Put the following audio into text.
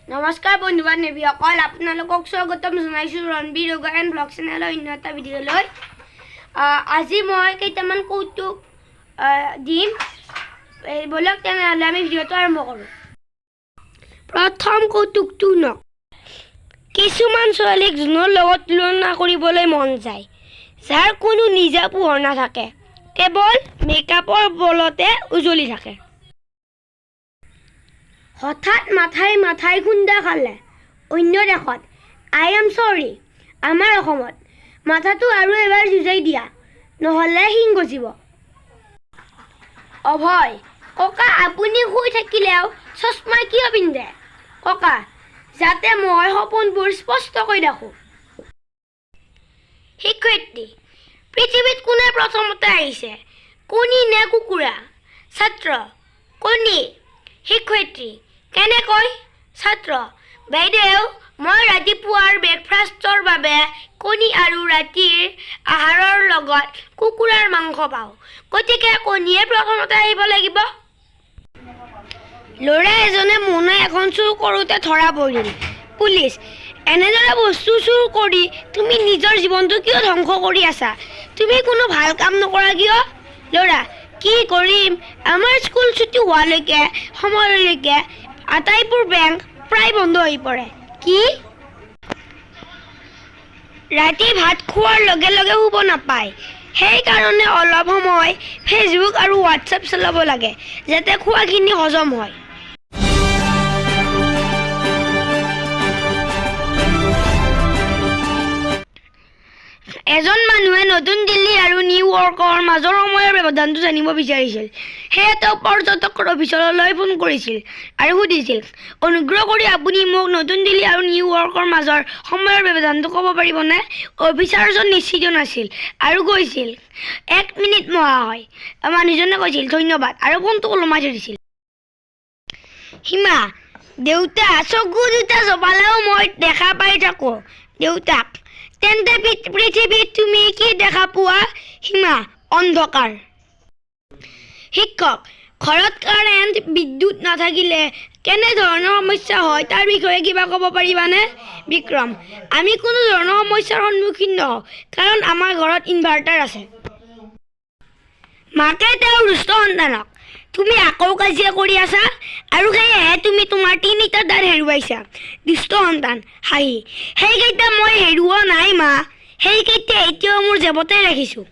নমস্কাৰ বন্ধু বান্ধৱীসকল, আপোনালোকক স্বাগতম জনাইছোঁ ৰণবীৰ য়োগা এণ্ড ব্লগ চেনেলৰ অন্য এটা ভিডিঅ'লৈ। আজি মই কেইটামান কৌতুক দিম। এই ব'লক তেনেহ'লে আমি ভিডিঅ'টো আৰম্ভ কৰোঁ। প্ৰথম কৌতুকটো শুনক। কিছুমান ছোৱালীক জোনৰ লগত তুলনা কৰিবলৈ মন যায়, যাৰ কোনো নিজা পোহৰ নাথাকে, কেৱল মেকআপৰ বলতে উজলি থাকে। হঠাৎ মাথাই মাথাই খুন্দা খালে। অন্য দেশত, "I am sorry"। আমাৰ অসমত, "মাথাটো আৰু এবাৰ যুঁজাই দিয়া, নহ'লে শিং গজিব"। অভয়: ককা, আপুনি শুই থাকিলেও চশমা কিয় পিন্ধে? ককা: যাতে মই সপোনবোৰ স্পষ্টকৈ দেখোঁ। শিক্ষয়িত্ৰী: পৃথিৱীত কোনে প্ৰথমতে আহিছে, কণী নে কুকুৰা? ছাত্ৰ: কণী। শিক্ষয়িত্ৰী: কেনেকৈ? ছাত্ৰ: বাইদেউ, মই ৰাতিপুৱাৰ ব্ৰেকফাষ্টৰ বাবে কণী আৰু ৰাতিৰ আহাৰৰ লগত কুকুৰাৰ মাংস পাওঁ। গতিকে কণীয়ে প্ৰথমতে আহিব লাগিব। ল'ৰা এজনে মোনা এখন চুৰ কৰোঁতে ধৰা পৰিল। পুলিচ: এনেদৰে বস্তু চুৰ কৰি তুমি নিজৰ জীৱনটো কিয় ধ্বংস কৰি আছা? তুমি কোনো ভাল কাম নকৰা কিয়? ল'ৰা: কি কৰিম, আমাৰ স্কুল ছুটী হোৱালৈকে সময়লৈকে আটাইবোৰ বেংক প্ৰায় বন্ধ হৈ পৰে। কি? ৰাতি ভাত খোৱাৰ লগে লগে শুব নাপায়। সেইকাৰণে অলপ সময় ফেচবুক আৰু হোৱাটছএপ চলাব লাগে, যাতে খোৱাখিনি হজম হয়। এজন মানুহে নতুন দিল্লী আৰু নিউয়ৰ্কৰ মাজৰ সময়ৰ ব্যৱধানটো জানিব বিচাৰিছিল। সেয়ে তেওঁ পৰ্যটকৰ অফিচলৈ ফোন কৰিছিল আৰু সুধিছিল, "অনুগ্ৰহ কৰি আপুনি মোক নতুন দিল্লী আৰু নিউয়ৰ্কৰ মাজৰ সময়ৰ ব্যৱধানটো ক'ব পাৰিবনে?" অফিচাৰজন নিশ্চিত নাছিল আৰু কৈছিল, "এক মিনিট মহাশয়"। মানুহজনে কৈছিল, "ধন্যবাদ", আৰু ফোনটো ওলোমাই থৈ দিছিল। সীমা: দেউতা, চকু দুটা জপালেও মই দেখা পাই থাকোঁ। দেউতাক: তেন্তে পৃথিৱীত তুমি কি দেখা পোৱা? সীমা: অন্ধকাৰ। শিক্ষক: ঘৰত কাৰেণ্ট বিদ্যুৎ নাথাকিলে কেনে ধৰণৰ সমস্যা হয় তাৰ বিষয়ে কিবা ক'ব পাৰিবানে? বিক্ৰম: আমি কোনো ধৰণৰ সমস্যাৰ সন্মুখীন নহওঁ, কাৰণ আমাৰ ঘৰত ইনভাৰ্টাৰ আছে। মাকে তেওঁৰ দুষ্ট সন্তানক: তুমি আকৌ কাজিয়া কৰি আছা আৰু সেয়েহে তুমি তোমাৰ তিনিটা দাঁত হেৰুৱাইছা। দুষ্ট সন্তান, হাঁহি: সেইকেইটা মই হেৰুওৱা নাই মা, সেইকেইটা এতিয়াও মোৰ জেপতে ৰাখিছোঁ।